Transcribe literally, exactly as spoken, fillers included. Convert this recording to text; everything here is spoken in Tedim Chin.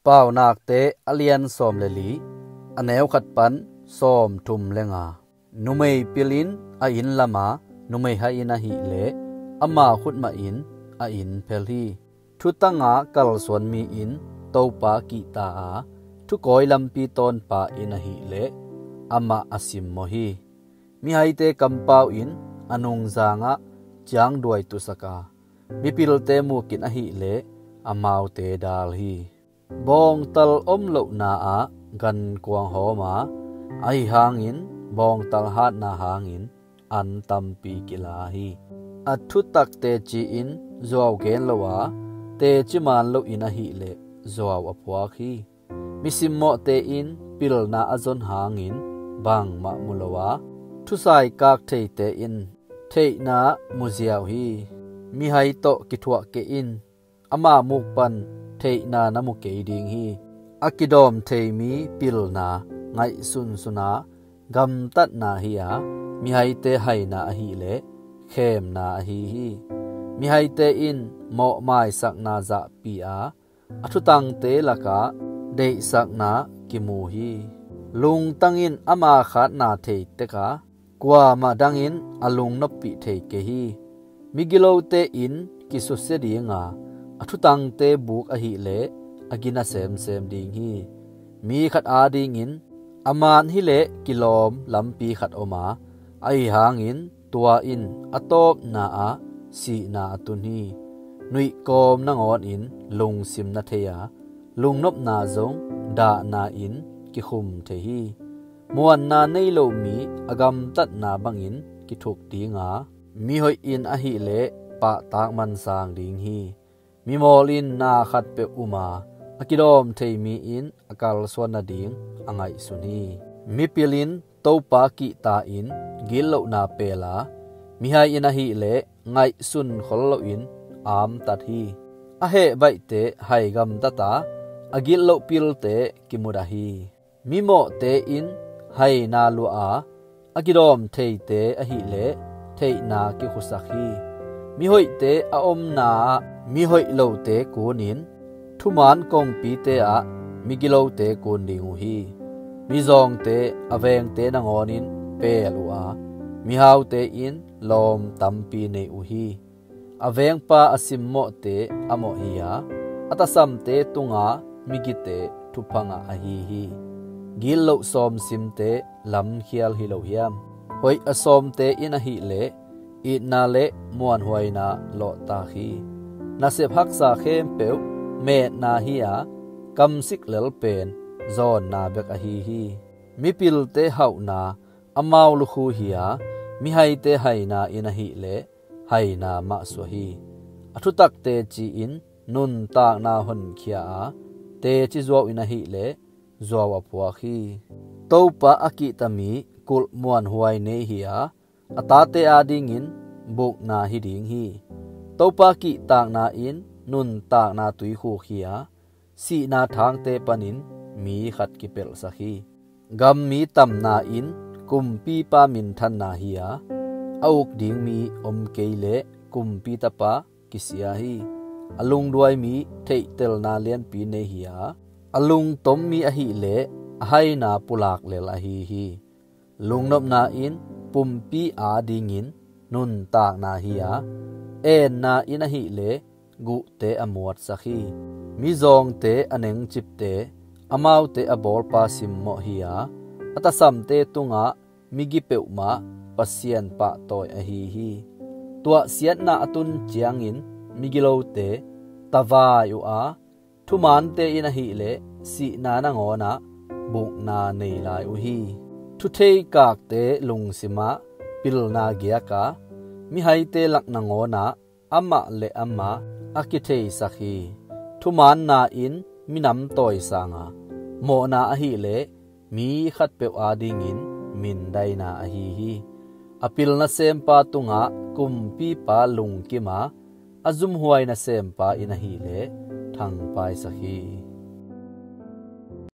Paunakte a lian sawm le li, a neu khat pan sawm thum le nga. Numei pil in a inn lama numei hai in ahileh amau khutmah in a inn phel hi. Thutanga kalsuan mi in Topa kihta a, thukawi lampi tawnpa in ahileh amah a simmawh hi. Mihaite kampau in a nungzangah ciangduai tusak a, mipilte mukin ahileh amaute dal hi. Bawngtal om lohna ah gankuang hawm a, ahi hangin bawngtal hatna hangin an tampi kila hi. A thutak teci in zuau gen lo a, teci man loin ahileh zuau a phuak hi. Misimmawhte in pilna a zon hangin bangmah mu lo a, thusaikak theite in theihna mu ziau hi. Mihai tawh kithuah kei in, ama muk pan theihna na mu kei ding hi. A kidawm thei mi pilna ngaihsunsun a, gamtatna hi a, mihaite haina ahileh khemna ahi hi. Mihaite in mawhmaisakna zahpi a, a thutangte lakah deihsakna kimu hi. Lungtang in ama khatna thei tek a, kuamah dangin a lungnoppih thei kei hi. Migilote in kisusia dinga, a thutangte buk ahileh a gina semsem ding hi. Mi khat adingin a man hileh kilawm lampi khat om a, ahi hangin tua in a tawpna ah sihna a tun hi. Nuihkawm nangawnin lungsim na thei a, lungnopna zong dahna in kikhum thei hi. Muanna nei lo mi a gamtatna bangin kithuk dinga, mihoih in ahileh pahtak man sang ding hi. Mimawl in na khatpeuh um a, a kidawm thei mi in a kalsuan nading a ngaihsun hi. Mipil in Topa kihta in gitlohna pel a, mihai in ahileh ngaihsun khol loin amtat hi. A heh baihte hai gamtat a, a gitloh pilte kimudah hi. Mimawhte in haina luah a, a kidawm theite ahileh theihna kikhusak hi. Mihoihte a omna ah mihoih lote kunin, thuman kongpite ah migilote kun ding uh hi. Mizawngte a vengte nangawnin pel uh a, mihaute in lawm tampi nei uh hi. A vengpa a simmawhte a mawh hi a, a tasamte tunga migite thupha ngah ahi hi. Gitloh sawmsimte lamkhial hi lo hiam? Hoih a sawmte in ahileh itna le muanhuaina lawhtak hi. Nasep haksa khempeuh metna hi a, kamsik lel pen zawnna bek ahi hi. Mipilte hauhna amau lukhu hi a, mihaite haina in ahileh haina mah suah hi. A thutak teci in nuntakna honkhia a, teci zuau in ahileh zuau a phuak hi. Topa a kihta mi kulh muanhuai nei hi a, a tate adingin bukna hi ding hi. Topa kihtakna in nuntakna tuikhuk hi a, sihna thangte panin mi khat kipelhsak hi. Gammi tamna in kumpipa minthanna hi a, a uk ding mi om kei leh kumpi tapa kisia hi. A lungduai mi theihtelna lianpi nei hi a, a lungtom mi ahileh a haina pulak lel ahi hi. Lungnopna in pumpi adingin nuntakna hi a, enna in ahileh guhte a muatsak hi. Mizawngte a nengcipte amaute a bawlpa simmawh hi a, a tasamte tungah migi peuhmah Pasian pahtawi ahi hi. Tuahsiatna a tun ciangin migilote tavai uh a, thumante in ahileh sihna nangawnah bukna nei lai uh hi. Thutheikakte lungsimah pilna giak a, mihaite lak nangawnah amah le amah a kitheisak hi. Thumaanna in minam tawisanga, mawhna ahileh mi khatpeuh adingin mindaina ahi hi. A pil nasempa tungah kumpipa lungkim a, a zumhuai nasempa in ahileh thangpaisak hi.